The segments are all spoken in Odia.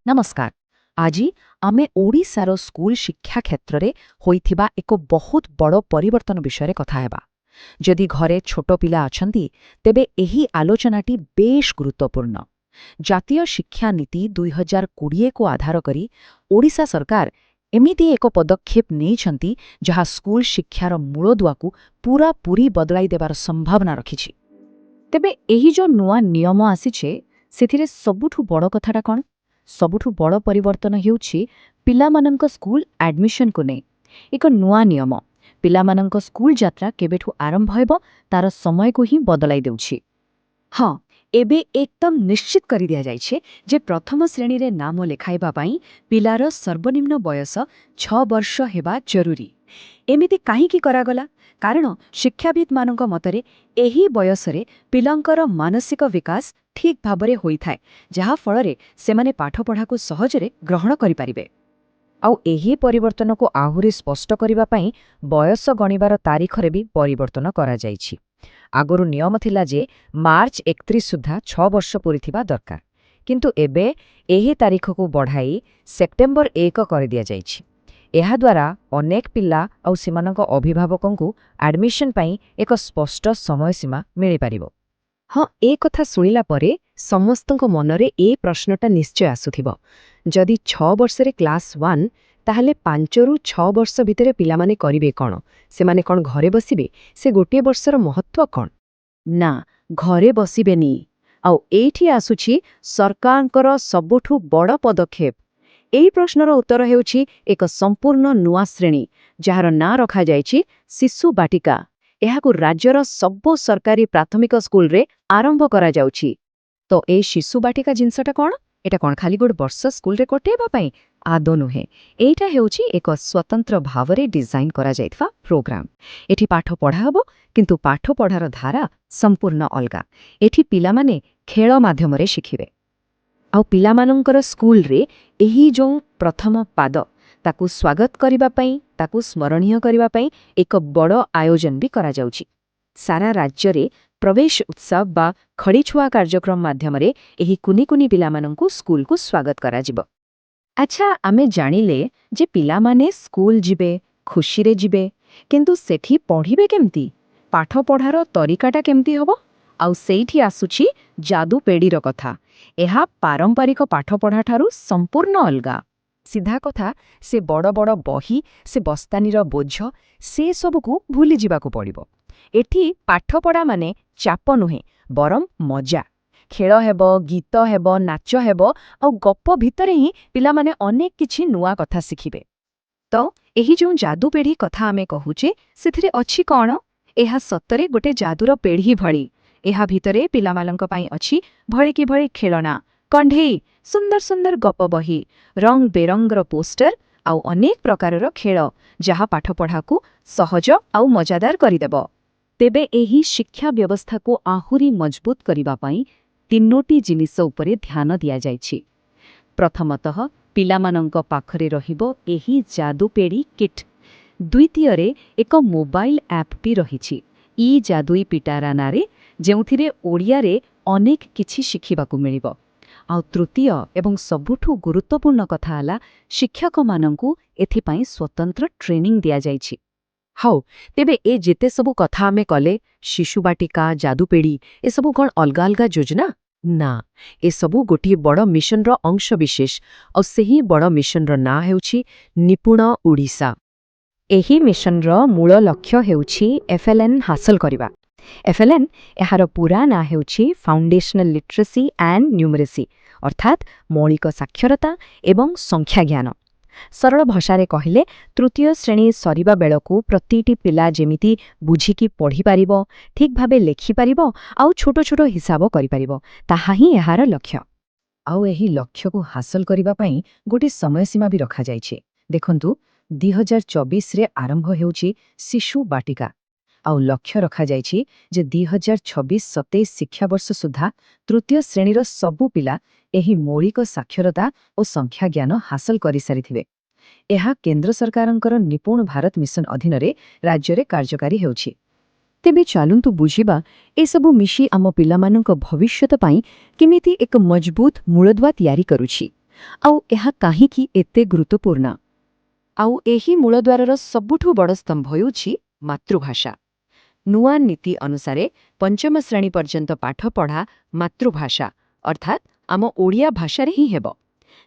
ନମସ୍କାର। ଆଜି ଆମେ ଓଡ଼ିଶାର ସ୍କୁଲ ଶିକ୍ଷା କ୍ଷେତ୍ରରେ ହୋଇଥିବା ଏକ ବହୁତ ବଡ଼ ପରିବର୍ତ୍ତନ ବିଷୟରେ କଥା ହେବା। ଯଦି ଘରେ ଛୋଟ ପିଲା ଅଛନ୍ତି, ତେବେ ଏହି ଆଲୋଚନାଟି ବେଶ୍ ଗୁରୁତ୍ୱପୂର୍ଣ୍ଣ। ଜାତୀୟ ଶିକ୍ଷା ନୀତି 2020କୁ ଆଧାର କରି ଓଡ଼ିଶା ସରକାର ଏମିତି ଏକ ପଦକ୍ଷେପ ନେଇଛନ୍ତି, ଯାହା ସ୍କୁଲ ଶିକ୍ଷାର ମୂଳଦୁଆକୁ ପୂରାପୂରି ବଦଳାଇ ଦେବାର ସମ୍ଭାବନା ରଖିଛି। ତେବେ ଏହି ଯେଉଁ ନୂଆ ନିୟମ ଆସିছে, ସେଥିରେ ସବୁଠୁ ବଡ଼ କଥାଟା କ'ଣ? ସବୁଠୁ ବଡ଼ ପରିବର୍ତ୍ତନ ହେଉଛି ପିଲାମାନଙ୍କ ସ୍କୁଲ ଆଡମିସନକୁ ନେଇ ଏକ ନୂଆ ନିୟମ ପିଲାମାନଙ୍କ ସ୍କୁଲ ଯାତ୍ରା କେବେଠୁ ଆରମ୍ଭ ହେବ, ତାର ସମୟକୁ ହିଁ ବଦଳାଇ ଦେଉଛି। ହଁ, ଏବେ ଏକଦମ ନିଶ୍ଚିତ କରିଦିଆଯାଇଛି ଯେ ପ୍ରଥମ ଶ୍ରେଣୀରେ ନାମ ଲେଖାଇବା ପାଇଁ ପିଲାର ସର୍ବନିମ୍ନ ବୟସ 6 ବର୍ଷ ହେବା ଜରୁରୀ। ଏମିତି କାହିଁକି କରାଗଲା? କାରଣ ଶିକ୍ଷାବିତ୍ମାନଙ୍କ ମତରେ ଏହି ବୟସରେ ପିଲାଙ୍କର ମାନସିକ ବିକାଶ ଠିକ୍ ଭାବରେ ହୋଇଥାଏ, ଯାହାଫଳରେ ସେମାନେ ପାଠପଢ଼ାକୁ ସହଜରେ ଗ୍ରହଣ କରିପାରିବେ। ଆଉ ଏହି ପରିବର୍ତ୍ତନକୁ ଆହୁରି ସ୍ପଷ୍ଟ କରିବା ପାଇଁ ବୟସ ଗଣିବାର ତାରିଖରେ ବି ପରିବର୍ତ୍ତନ କରାଯାଇଛି। ଆଗରୁ ନିୟମ ଥିଲା ଯେ ମାର୍ଚ୍ଚ 31 ସୁଦ୍ଧା 6 ବର୍ଷ ପୂରିଥିବା ଦରକାର, କିନ୍ତୁ ଏବେ ଏହି ତାରିଖକୁ ବଢ଼ାଇ ସେପ୍ଟେମ୍ବର 1 କରିଦିଆଯାଇଛି। ଏହାଦ୍ୱାରା ଅନେକ ପିଲା ଆଉ ସେମାନଙ୍କ ଅଭିଭାବକଙ୍କୁ ଆଡମିସନ ପାଇଁ ଏକ ସ୍ପଷ୍ଟ ସମୟସୀମା ମିଳିପାରିବ। ହଁ, ଏ କଥା ଶୁଣିଲା ପରେ ସମସ୍ତଙ୍କ ମନରେ ଏ ପ୍ରଶ୍ନଟା ନିଶ୍ଚୟ ଆସୁଥିବ। ଯଦି 6 ବର୍ଷରେ କ୍ଲାସ୍ ୱାନ୍, ତାହେଲେ 5ରୁ 6 ବର୍ଷ ଭିତରେ ପିଲାମାନେ କରିବେ କ'ଣ? ସେମାନେ କ'ଣ ଘରେ ବସିବେ? ସେ ଗୋଟିଏ ବର୍ଷର ମହତ୍ତ୍ୱ କ'ଣ? ନା, ଘରେ ବସିବେନି। ଆଉ ଏଇଠି ଆସୁଛି ସରକାରଙ୍କର ସବୁଠୁ ବଡ଼ ପଦକ୍ଷେପ। ଏହି ପ୍ରଶ୍ନର ଉତ୍ତର ହେଉଛି ଏକ ସମ୍ପୂର୍ଣ୍ଣ ନୂଆ ଶ୍ରେଣୀ, ଯାହାର ନାଁ ରଖାଯାଇଛି ଶିଶୁ ବାଟିକା। ଏହାକୁ ରାଜ୍ୟର ସବୁ ସରକାରୀ ପ୍ରାଥମିକ ସ୍କୁଲରେ ଆରମ୍ଭ କରାଯାଉଛି। ତ ଏ ଶିଶୁ ବାଟିକା ଜିନିଷଟା କ'ଣ? ଏଟା କ'ଣ ଖାଲି ଗୋଟେ ବର୍ଷ ସ୍କୁଲରେ କଟେଇବା ପାଇଁ? ଆଦୌ ନୁହେଁ। ଏଇଟା ହେଉଛି ଏକ ସ୍ୱତନ୍ତ୍ର ଭାବରେ ଡିଜାଇନ୍ କରାଯାଇଥିବା ପ୍ରୋଗ୍ରାମ। ଏଠି ପାଠ ପଢ଼ା ହେବ, କିନ୍ତୁ ପାଠ ପଢ଼ାର ଧାରା ସମ୍ପୂର୍ଣ୍ଣ ଅଲଗା। ଏଠି ପିଲାମାନେ ଖେଳ ମାଧ୍ୟମରେ ଶିଖିବେ। ଆଉ ପିଲାମାନଙ୍କର ସ୍କୁଲରେ ଏହି ଯେଉଁ ପ୍ରଥମ ପାଦ, ତାକୁ ସ୍ୱାଗତ କରିବା ପାଇଁ, ତାକୁ ସ୍ମରଣୀୟ କରିବା ପାଇଁ ଏକ ବଡ଼ ଆୟୋଜନ ବି କରାଯାଉଛି। ସାରା ରାଜ୍ୟରେ ପ୍ରବେଶ ଉତ୍ସବ ବା ଖଡ଼ିଛୁଆ କାର୍ଯ୍ୟକ୍ରମ ମାଧ୍ୟମରେ ଏହି କୁନି କୁନି ପିଲାମାନଙ୍କୁ ସ୍କୁଲକୁ ସ୍ୱାଗତ କରାଯିବ। ଆଚ୍ଛା, ଆମେ ଜାଣିଲେ ଯେ ପିଲାମାନେ ସ୍କୁଲ ଯିବେ, ଖୁସିରେ ଯିବେ, କିନ୍ତୁ ସେଠି ପଢ଼ିବେ କେମିତି? ପାଠ ପଢ଼ାର ତରିକାଟା କେମିତି ହେବ? ଆଉ ସେଇଠି ଆସୁଛି ଯାଦୁ ପେଡ଼ିର କଥା। ଏହା ପାରମ୍ପରିକ ପାଠପଢ଼ାଠାରୁ ସମ୍ପୂର୍ଣ୍ଣ ଅଲଗା। ସିଧା କଥା, ସେ ବଡ଼ ବଡ଼ ବହି, ସେ ବସ୍ତାନିର ବୋଝ, ସେ ସବୁକୁ ଭୁଲିଯିବାକୁ ପଡ଼ିବ। ଏଠି ପାଠପଢ଼ା ମାନେ ଚାପ ନୁହେଁ, ବରଂ ମଜା। ଖେଳ ହେବ, ଗୀତ ହେବ, ନାଚ ହେବ, ଆଉ ଗପ ଭିତରେ ହିଁ ପିଲାମାନେ ଅନେକ କିଛି ନୂଆ କଥା ଶିଖିବେ। ତ ଏହି ଯେଉଁ ଯାଦୁ ପେଢ଼ି କଥା ଆମେ କହୁଛେ, ସେଥିରେ ଅଛି କ'ଣ? ଏହା ସତରେ ଗୋଟେ ଯାଦୁର ପେଢ଼ି ଭଳି। ଏହା ଭିତରେ ପିଲାମାନଙ୍କ ପାଇଁ ଅଛି ଭଳିକି ଭଳି ଖେଳଣା, କଣ୍ଢେଇ, ସୁନ୍ଦର ସୁନ୍ଦର ଗପ ବହି, ରଙ୍ଗ ବେରଙ୍ଗର ପୋଷ୍ଟର ଆଉ ଅନେକ ପ୍ରକାରର ଖେଳ, ଯାହା ପାଠପଢ଼ାକୁ ସହଜ ଆଉ ମଜାଦାର କରିଦେବ। ତେବେ ଏହି ଶିକ୍ଷା ବ୍ୟବସ୍ଥାକୁ ଆହୁରି ମଜବୁତ କରିବା ପାଇଁ ତିନୋଟି ଜିନିଷ ଉପରେ ଧ୍ୟାନ ଦିଆଯାଇଛି। ପ୍ରଥମତଃ, ପିଲାମାନଙ୍କ ପାଖରେ ରହିବ ଏହି ଯାଦୁପେଡ଼ି କିଟ୍। ଦ୍ୱିତୀୟରେ, ଏକ ମୋବାଇଲ ଆପ୍ ବି ରହିଛି ଇ ଯାଦୁଇ ପିଟାରା ନାଁରେ, ଯେଉଁଥିରେ ଓଡ଼ିଆରେ ଅନେକ କିଛି ଶିଖିବାକୁ ମିଳିବ। ଆଉ ତୃତୀୟ ଏବଂ ସବୁଠୁ ଗୁରୁତ୍ୱପୂର୍ଣ୍ଣ କଥା ହେଲା, ଶିକ୍ଷକମାନଙ୍କୁ ଏଥିପାଇଁ ସ୍ୱତନ୍ତ୍ର ଟ୍ରେନିଂ ଦିଆଯାଇଛି। ହଉ, ତେବେ ଏ ଯେତେ ସବୁ କଥା ଆମେ କଲେ, ଶିଶୁ ବାଟିକା, ଯାଦୁପେଡ଼ି, ଏସବୁ କ'ଣ ଅଲଗା ଅଲଗା ଯୋଜନା? ନା, ଏସବୁ ଗୋଟିଏ ବଡ଼ ମିଶନର ଅଂଶବିଶେଷ। ଆଉ ସେହି ବଡ଼ ମିଶନର ନାଁ ହେଉଛି ନିପୁଣ ଓଡ଼ିଶା। ଏହି ମିଶନର ମୂଳ ଲକ୍ଷ୍ୟ ହେଉଛି ଏଫ୍ଏଲ୍ଏନ୍ ହାସଲ କରିବା। ଏଫ୍ଏଲ୍ଏନ୍, ଏହାର ପୁରା ନାଁ ହେଉଛି ଫାଉଣ୍ଡେସନାଲ ଲିଟରେସି ଆଣ୍ଡ ନ୍ୟୁମରେସି, ଅର୍ଥାତ୍ ମୌଳିକ ସାକ୍ଷରତା ଏବଂ ସଂଖ୍ୟାଜ୍ଞାନ। ସରଳ ଭାଷାରେ କହିଲେ, ତୃତୀୟ ଶ୍ରେଣୀ ସରିବା ବେଳକୁ ପ୍ରତିଟି ପିଲା ଯେମିତି ବୁଝିକି ପଢ଼ିପାରିବ, ଠିକ୍ ଭାବେ ଲେଖିପାରିବ ଆଉ ଛୋଟ ଛୋଟ ହିସାବ କରିପାରିବ, ତାହା ହିଁ ଏହାର ଲକ୍ଷ୍ୟ। ଆଉ ଏହି ଲକ୍ଷ୍ୟକୁ ହାସଲ କରିବା ପାଇଁ ଗୋଟିଏ ସମୟସୀମା ବି ରଖାଯାଇଛି। ଦେଖନ୍ତୁ, 2024ରେ ଆରମ୍ଭ ହେଉଛି ଶିଶୁ ବାଟିକା, ଆଉ ଲକ୍ଷ୍ୟ ରଖାଯାଇଛି ଯେ 2026-27 ଶିକ୍ଷାବର୍ଷ ସୁଦ୍ଧା ତୃତୀୟ ଶ୍ରେଣୀର ସବୁ ପିଲା ଏହି ମୌଳିକ ସାକ୍ଷରତା ଓ ସଂଖ୍ୟାଜ୍ଞାନ ହାସଲ କରିସାରିଥିବେ। ଏହା କେନ୍ଦ୍ର ସରକାରଙ୍କର ନିପୁଣ ଭାରତ ମିଶନ ଅଧୀନରେ ରାଜ୍ୟରେ କାର୍ଯ୍ୟକାରୀ ହେଉଛି। ତେବେ ଚାଲନ୍ତୁ ବୁଝିବା, ଏସବୁ ମିଶି ଆମ ପିଲାମାନଙ୍କ ଭବିଷ୍ୟତ ପାଇଁ କେମିତି ଏକ ମଜବୁତ ମୂଳଦୁଆ ତିଆରି କରୁଛି। ଆଉ ଏହା କାହିଁକି ଏତେ ଗୁରୁତ୍ୱପୂର୍ଣ୍ଣ? ଆଉ ଏହି ମୂଳଦ୍ୱାରର ସବୁଠୁ ବଡ଼ ସ୍ତମ୍ଭ ହେଉଛି ମାତୃଭାଷା। ନୂଆ ନୀତି ଅନୁସାରେ ପଞ୍ଚମ ଶ୍ରେଣୀ ପର୍ଯ୍ୟନ୍ତ ପାଠପଢ଼ା ମାତୃଭାଷା ଅର୍ଥାତ୍ ଆମ ଓଡ଼ିଆ ଭାଷାରେ ହିଁ ହେବ।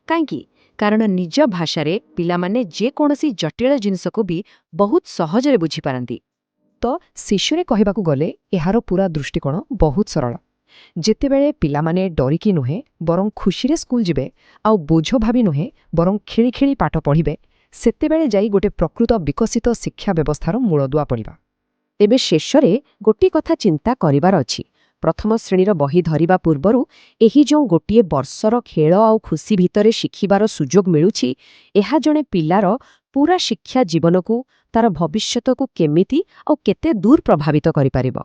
କାହିଁକି? କାରଣ ନିଜ ଭାଷାରେ ପିଲାମାନେ ଯେକୌଣସି ଜଟିଳ ଜିନିଷକୁ ବି ବହୁତ ସହଜରେ ବୁଝିପାରନ୍ତି। ତ ଶିଶୁରେ କହିବାକୁ ଗଲେ ଏହାର ପୂରା ଦୃଷ୍ଟିକୋଣ ବହୁତ ସରଳ। ଯେତେବେଳେ ପିଲାମାନେ ଡରିକି ନୁହେଁ ବରଂ ଖୁସିରେ ସ୍କୁଲ ଯିବେ, ଆଉ ବୋଝ ଭାବି ନୁହେଁ ବରଂ ଖେଳି ଖେଳି ପାଠ ପଢ଼ିବେ, ସେତେବେଳେ ଯାଇ ଗୋଟେ ପ୍ରକୃତ ବିକଶିତ ଶିକ୍ଷା ବ୍ୟବସ୍ଥାର ମୂଳଦୁଆ ପଡ଼ିବା। ତେବେ ଶେଷରେ ଗୋଟିଏ କଥା ଚିନ୍ତା କରିବାର ଅଛି। ପ୍ରଥମ ଶ୍ରେଣୀର ବହି ଧରିବା ପୂର୍ବରୁ ଏହି ଯେଉଁ ଗୋଟିଏ ବର୍ଷର ଖେଳ ଆଉ ଖୁସି ଭିତରେ ଶିଖିବାର ସୁଯୋଗ ମିଳୁଛି, ଏହା ଜଣେ ପିଲାର ପୂରା ଶିକ୍ଷା ଜୀବନକୁ, ତାର ଭବିଷ୍ୟତକୁ କେମିତି ଆଉ କେତେ ଦୂର ପ୍ରଭାବିତ କରିପାରିବ?